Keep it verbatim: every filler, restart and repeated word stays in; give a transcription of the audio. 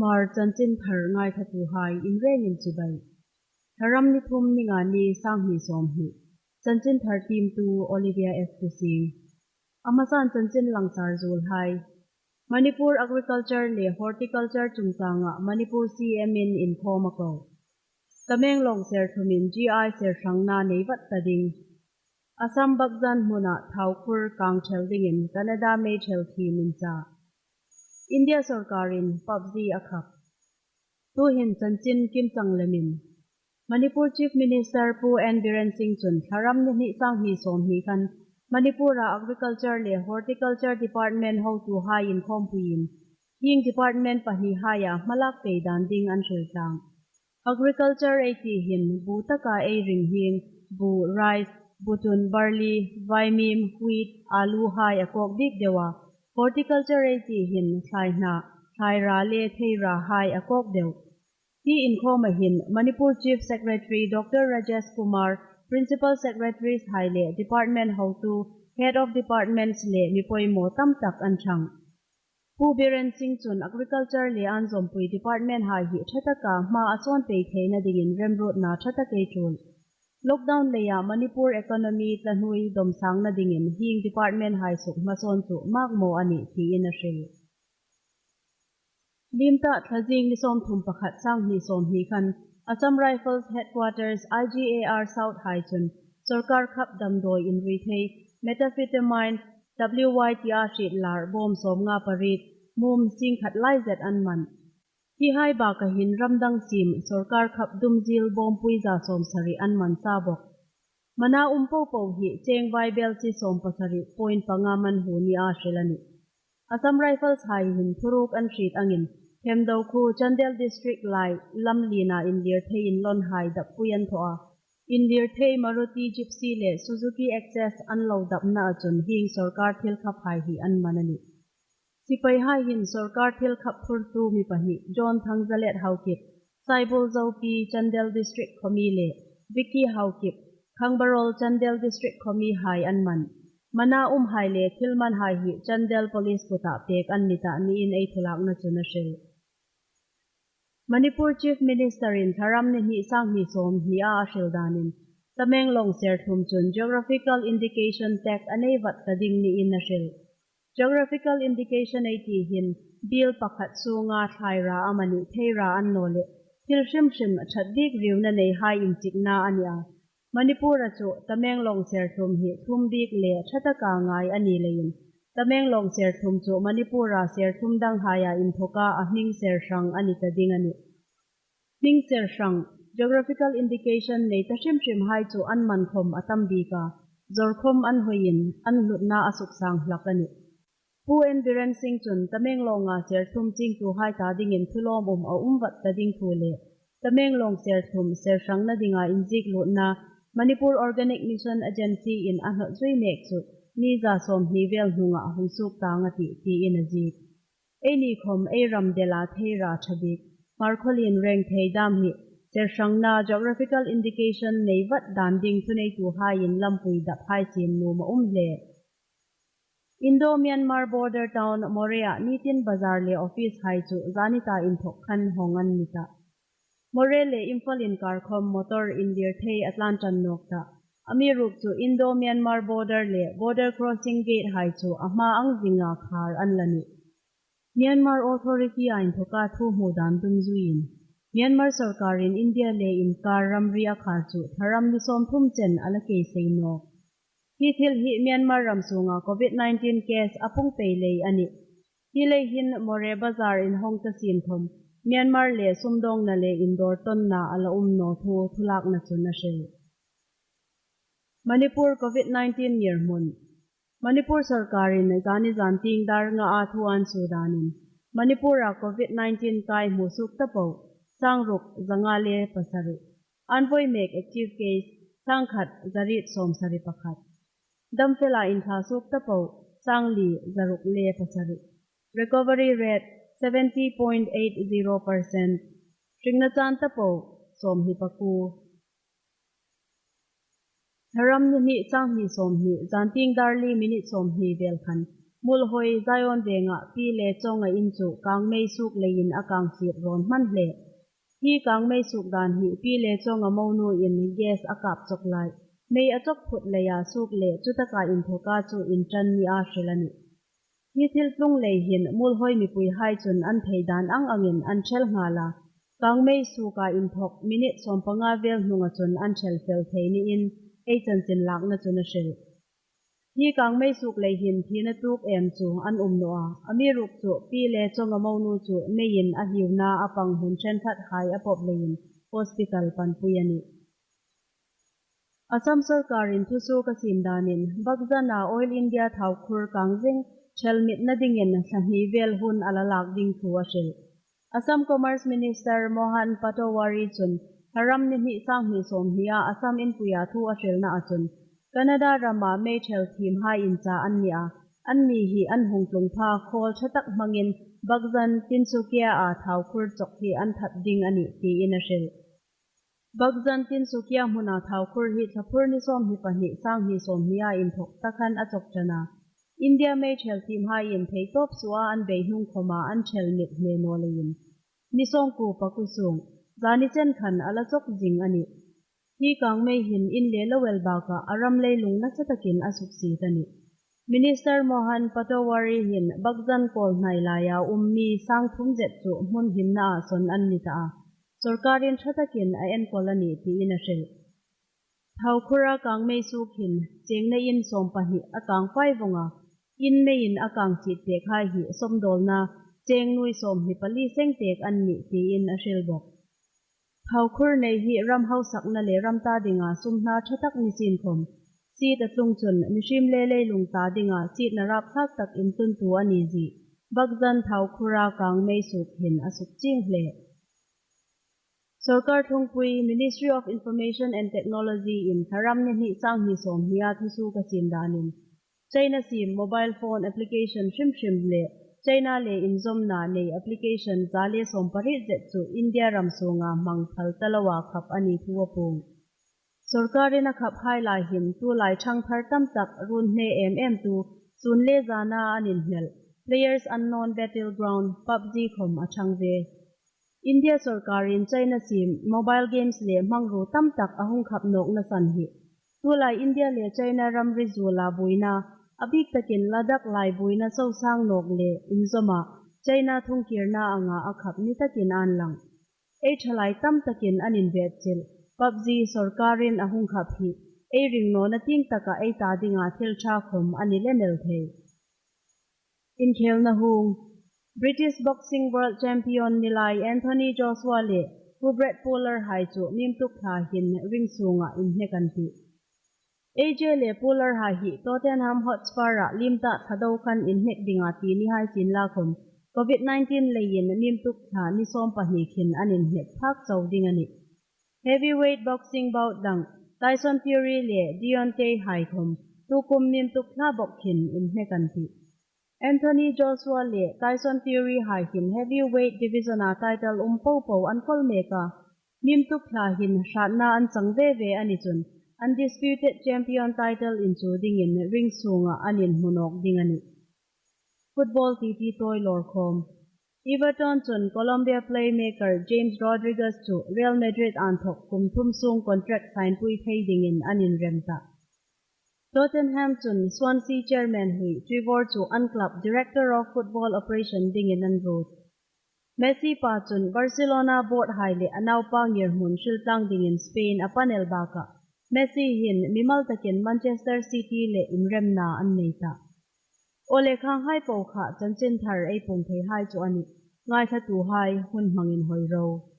Hmar chanchinthar ngaithlatuhai inrengin chibai. Thlaram ni thum, ni nga ni, sanghni sawmhni. Chanchinthar tiemtu Olivia F. Tusing. A hmasan chanchin langsar zuolhai. Manipur Agriculture le Horticulture chungchanga Manipur C M in inkhawm a ko. Tamenglong Serthlumin G I serhrangna nei vat ta ding. Assam Bakjan hmuna thau khur kang thel dingin Canada meiṭhel thiem incha. India sawrkarin PUBG a khap. Tuhin chanchin kimchang lemin. Manipur Chief Minister Pu N Biren Singh chun Thlaram ni hni, sanghni sawmhni khan Manipura Agriculture le Horticulture Department hotuhai inkhawmpuiin hieng department pahnihaia hmalak pei dan ding an hril tlang. Agriculture ei ti hin bu taka ei ring hieng, bu, rice, butun, barley, vaimim, wheat, alu hai a kawk bik deu a. Horticulture ei ti hin thlaihna, thlaira le theira hai a kawk deu. Hi inkhawma hin Manipur Chief Secretary Doctor Rajesh Kumar, Principal Secretaries hai le department hotu, Head of Departments le mi poimaw tam tak an ṭhang. Pu Biren Singh chun Agriculture le Anzawmpui Department hai hi ṭha taka hma a sawn pei theina dingin remruotna ṭha tak ei tul. Lockdown leia Manipur economy tla hnuoi dawmsangna dingin hieng department hai suk hmasawn chu makmaw a nih tiin a hril. Limta Thlazing ni sawmthum pakhat, sanghni sawmhni khan Assam Rifles Headquarters, I G A R South hai chun sawrkar khap damdawi inrui thei methamphetamine, W Y T a hriet lar bawm sawmnga pariet, mum singkhat lai zet an man. Hi hai baka hin ramdang siem sawrkar khap dumzil bawmpui za sawmsari an man sa bawk. Mana um popo hi cheng vaibelsie sawmpasari point panga man hu nia hril a nih. Assam Rifles hai hin thuruk an hriet angin Themdo khuo Chandel District lai lam liena inlir thei inlawn hai dappui an thaw a. Inlir thei Maruti Gypsy le Suzuki Access an lo dapna a chun hieng sawrkar thil khap hai hi an man a nih. Sipai hai hin sawrkar thil khap phurtu mi pahni John Thangzalet Haokip, Saibul Zopi Chandel District khawmi le Vicky Haokip, Khangbarol Chandel District khawmi hai an man. Mana um hai le thil man hai hi Chandel Police kuta pek an ni ta niin ei thulakna chun a hril. Manipur Chief Minister in Thlaram ni hni, sanghni sawmhni a a hril danin Tamenglong Serthlum chun Geographical Indication Tag a nei vat ta ding niin a hril. Geographical Indication ei ti hin biel pakhat sunga thlaira amanih theira annawleh thil hrim hrim ṭhat bik riuna nei hai inchikna a ni a. Manipur-a chu Tamenglong Serthlum hi thlum bik le ṭha taka ngai a ni leiin Tamenglong Serthlum chu Manipur-a Serthlum dang haia inthoka a hming Serhrang a ni ta ding a nih. Hming Serhrang, Geographical Indication nei ta hrim hrim hai chu an man khawm a tam bik a, zawr khawm an hawiin an hlutna a suksang hlak a nih. Pu N Biren Singh chun Tamenglonga Serthlum chingtuhai ta dingin thulawm um a um vat ta ding thu le Tamenglong Serthlum Serhrangna dinga inziek lutna Manipur Organic Mission Agency in a hnawt zui mek chu ni za sawmhni vel hnunga hung suok tang a tih tiin a ziek. Eini khawm ei ram dela theira ṭha bik Hmarkhawlien reng thei dam hi Serhrangna Geographical Indication nei vat dan ding thuneituhaiin lampui dap hai siem nuom a um hle. Indo-Myanmar border town Moreh-a nitin bazar le office hai chu zanita inthok khan hawng an ni ta. Moreh le Imphal inkar khawm motor inlir thei a tlan ṭan nawk ta. Amiruokchu Indo-Myanmar border le border crossing gate hai chu a hma ang zinga khar an la nih. Myanmar Authority-a inthoka thu hmu dan dungzuiin Myanmar sawrkarin India le inkar ramri a khar chu Thlaram ni sawmthum chen a la kei sei nawk. Hi thil hi Myanmar ram sunga Covid nineteen case a pung pei lei a nih. Hi lei hin Moreh Bazar inhawng ta sien khawm Myanmar le sumdawngna le indawr tawnna a la um naw thu thulakna chun a hril. Manipur Covid nineteen ngirhmun. Manipur sawrkarin zani zantieng dar ngaa thu an suo danin Manipur-a Covid nineteen kai hmu suok ta po sangruk zanga le pasari. An voi mek active case sangkhat zariet sawmsari pakhat. Damfela inthla suok ta po sangli zaruk le pasari. Recovery rate seventy point eight zero percent. Hringna chan ta po sawmhni pakuo. Thlaram ni hni, sanghni sawmhni, zantieng dar li minute sawmhni vel khan Muolhoi Zion Venga Pi Le Chonga in chu kangmei suok leiin a kang siet rawn hman hle. Hi kangmei suok dan hi Pi Le Chonga monu in gas a kap chawk lai, mei a chawk phut leia suok le chutaka inthoka chu inṭan nia hril a nih. Hi thil tlung lei hin Muolhoi mipuihai chun an thei dan ang angin an ṭhel nghal a, kangmei suoka inthok minute sawmpanga vel hnunga chun an ṭhel fel thei niin ei chanchin lakna chun a hril. Hi kangmei suok lei hin thina tuok em chu an um naw a, amiruokchu Pi Le Chonga monu chu meiin a hiuna a pang hun ṭhenkhat hai a pawp leiin hospital panpui a nih. Assam sawrkarin thusuok a siem danin Bakzana Oil India thau khur kang zing ṭhelmitna dingin thla hni vel hun a la lak ding thu a hril. Assam Commerce Minister Mohan Patowary chun Thlaram ni hni, sanghni sawmhnia Assam inpuia thu a hrilnaa chun Canada rama mei ṭhel thiemhai incha an ni a, anni hi an hung tlung pha khawl ṭha tak hmangin Bakzan Tinsukia-a thau khur chawk hi an that ding a nih tiin a hril. Bakzan Tinsukia hmuna thau khur hi Thlaphur ni sawmhni pahni, sanghni sawmhnia inthok ta khan a chawk ṭan a, India mei ṭhel thiemhaiin theitawp suoa an bei hnung khawma an ṭhelmit hle naw leiin ni sawmkuo pakuo sung, zani chen khan a la chawk zing a nih. Hi kangmei hin in le lo el bakah a ram leilung nasa takin a suksiet a nih. Minister Mohan Patowary hin Bakzan kawl hnai laia um mi sangthum zet chu hmun himnaa sawn an ni ta a, sawrkarin ṭha takin a enkawl a nih tiin a hril. Thau khura kangmei suok hin chengna in sawmpahni a kang fai vawng a, in meiin a kang siet pekhai hi sawmdawlna cheng nuoi sawmhni pali seng pek an nih tiin a hril bawk. Thau khur nei hi ram hausakna le ram ta dinga sum hna ṭha tak ni sien khawm, siet a tlung chun mihriem le leilung ta dinga sietna rapthlak tak intluntu a ni zie Bakzan thau khura kangmei suok hin a sukchieng hle. Sawrkar thlungpui Ministry of Information and Technology in Thlaram ni hni, sanghni sawmhnia thusuok a siem danin China siem mobile phone application hrim hrim le China le inzawmna nei application za le sawmpariet zet chu India ram sunga hmang phal ta loa khap a ni thu a puong. Sawrkarin a khaphai lai hin tulai ṭhangthar tam tak run hne em emtu sun le zana an inhmel Players Unknown Battleground, PUBG khawm a ṭhang ve. India sawrkarin China siem mobile games le hmangruo tam tak a hung khap nawkna san hi tulai India le China ramri zuola buoina, a bik takin Ladakh lai buoina sosang nawk le inzawma China thungkirna anga a khap ni takin an lang. Ei ṭhalai tam takin an invetchil PUBG sawrkarin a hung khap hi ei ringnawna tieng taka ei ta dinga thil ṭha khawm a ni lem el thei. Inkhelna hung. British Boxing World Champion ni lai Anthony Joshua le Kubrat Puller hai chu mimtuk thla hin ring sunga inhnek an tih. A J le Puller hai hi Tottenham Hotspur-a liem ta thla do khan inhnek dinga ti ni hai sien la khawm, Covid nineteen leiin mimtuk thla ni sawmpahni khin an inhnek phak chau ding a nih. Heavyweight boxing bout dang Tyson Fury le Deontay hai khawm tukum mimtuk thla bawk khin inhnek an tih. Anthony Joshua le Tyson Fury hai hin heavyweight division-a title um popo an kawl mek a, mimtuk thla hin hratna an chang ve ve a ni chun undisputed champion title inchu dingin ring sunga an inhmu nawk ding a nih. Football titi tawi lawr khawm. Everton chun Colombia playmaker James Rodriguez chu Real Madrid inthawk kum thum sung contract signpui thei dingin an inrem ta. Tottenham chun Swansea chairman hlui Trevor chu an club director of football operation dingin an ruot. Messi pa chun Barcelona board hai le a naupa ngirhmun hriltlang dingin Spain a panel bakah Messi hin mimal takin Manchester City le inremna an nei ta. Aw le, khanghai po kha chanchin thar ei puong thei hai chu a nih. Ngaithlatuhai hun hmangin hoi ro.